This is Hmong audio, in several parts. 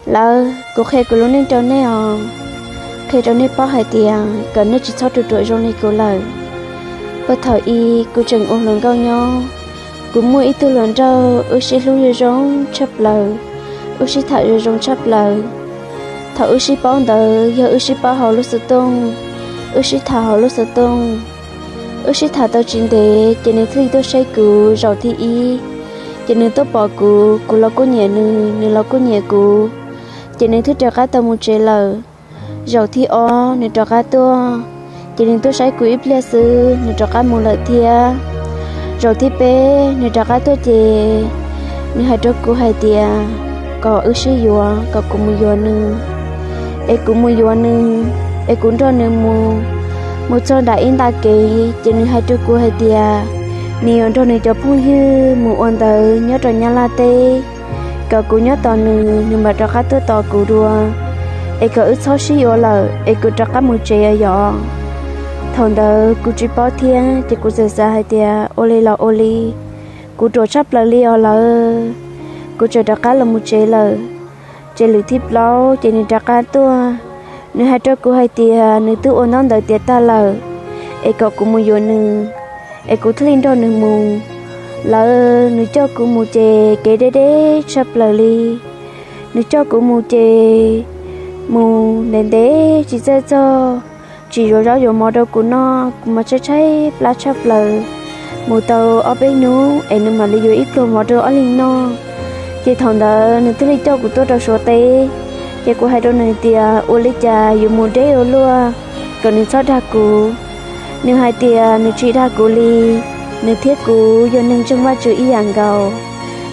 Lawv, kuv qhia kuv lub neej rau nej os, qhia rau nej paub hais tias kom nej tsis txhob ruam ruam zoo li kuv lawm. Puag thaum ub kuv tseem ua hluas nkauj nyob, kuv muaj ib tug hluas nraug wb sib hlub zoo zoo tshaj plaws, wb sib tham zoo zoo tshaj plaws. Thaum wb sib paub ntawd yog wb sib paub hauv lub xov tooj, wb sib tham hauv lub xov tooj. Wb sib tham tau tsis ntev ces nws thiaj li tuaj saib kuv zaum thib ib. Ces nws tuaj pom kuv, kuv los kuj nyiam nws, nws los kuj nyiam kuv, ces nws thiaj rov qab tau mus tsev lawm. Zaum thib ob nws rov qab tuaj, ces nws tuaj saib kuv ib pliag xwb nws rov qab mus lawm thiab. Zaum thib peb nws rov qab tuaj ces nws hais rau kuv hais tias kom wb sib yuav, kom kuv mus yuav nws, es kuv mus yuav nws, es kuv nrog nws mus. Mus txog nram ib nta kev ces nws hais rau kuv hais tias nws yuav nrog nws cov phooj ywg mus ua ntawv nyob rau Nyab Laj teb, kom kuv nyob tos nws, nws mam rov qab tuaj tos kuv dua, es kom wb txhob sib yuav lawm es kuv rov qab mus tsev yom. Thaum ntawd kuv tsis paub thiab ces kuv txawm xav hais tias ua li los ua li, kuv ruam tshaj plaws li os lawv. Kuv txawm rov qab los mus tsev lawm. Ces lwm thib plaub ces nws rov qab tuaj, nws hais rau kuv hais tias nws twb ua ntaub ntawv tiav tag lawm, es kom kuv mus yuav nws, es kuv thiaj li nrog nws mus. Lawv, nws coj kuv mus ces kev deb deb tshaj plaws li. Nws coj kuv mus ces mus ntev ntev tsis txawj txog, tsis yuav zaub yuav mov rau kuv noj, kuv mas tshaib tshaib plab tshaj plaws. Mus tau ob peb hnub es nws mam li yuav ib pluag mov rau ob leeg noj. Ces thaum ntawd nws thiaj li coj kuv tuaj rau Suav teb. Ces kuv hais rau nws tias ua li cas yuav mus deb ua luaj, kom nws txhob dag kuv. Nws hais tias nws tsis dag kuv li, nws thiab kuv yog neeg ntseeg Vajtswv ib yam nkaus.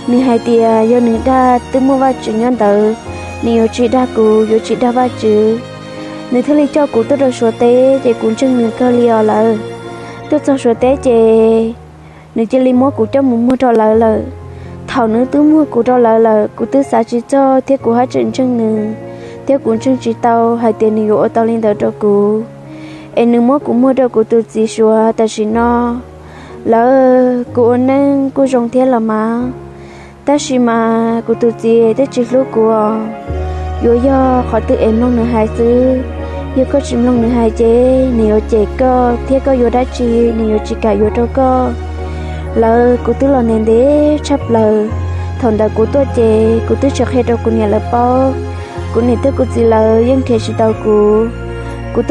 Nws hais tias yog nws dag twb muaj Vajtswv nyob ntawd, nws yuav tsis dag kuv, yuav tsis dag Vajtswv. Nws thiaj li coj kuv tuaj rau Suav teb ces kuv ntseeg nws kawg li os lawv. Tuaj txog Suav teb ces nws cia li muab kuv coj mus muag rau lawv lawm. Thaum nws twb muag kuv rau lawv lawm kuv twb xav tsis txog thiab kuv haj tseem ntseeg nws, thiab kuv ntseeg tsis tau hais tias nws yuav ua tau li ntawd rau kuv. Es nws muab kuv muag rau kuv tus txiv Suav tam sim no. Lawv, kuv ua neej kuj zoo thiab los mas, tab sis mas kuv tus txiv twb tsis hlub kuv os. Yuav yog qhov twg es mloog nws hais xwb. Yog koj tsis mloog nws hais ces nws yuav cem koj thiab koj yuav dab tsi nws yuav tsis kam yuav rau koj. Lawv, kuv twb los ntev ntev tshaj plaws. Thaum ntawd kuv tuaj ces kuv twb tsis qhia rau kuv niam lawv paub. Kuv niam thiab kuv txiv lawv yeej nrhiav tsis tau kuv.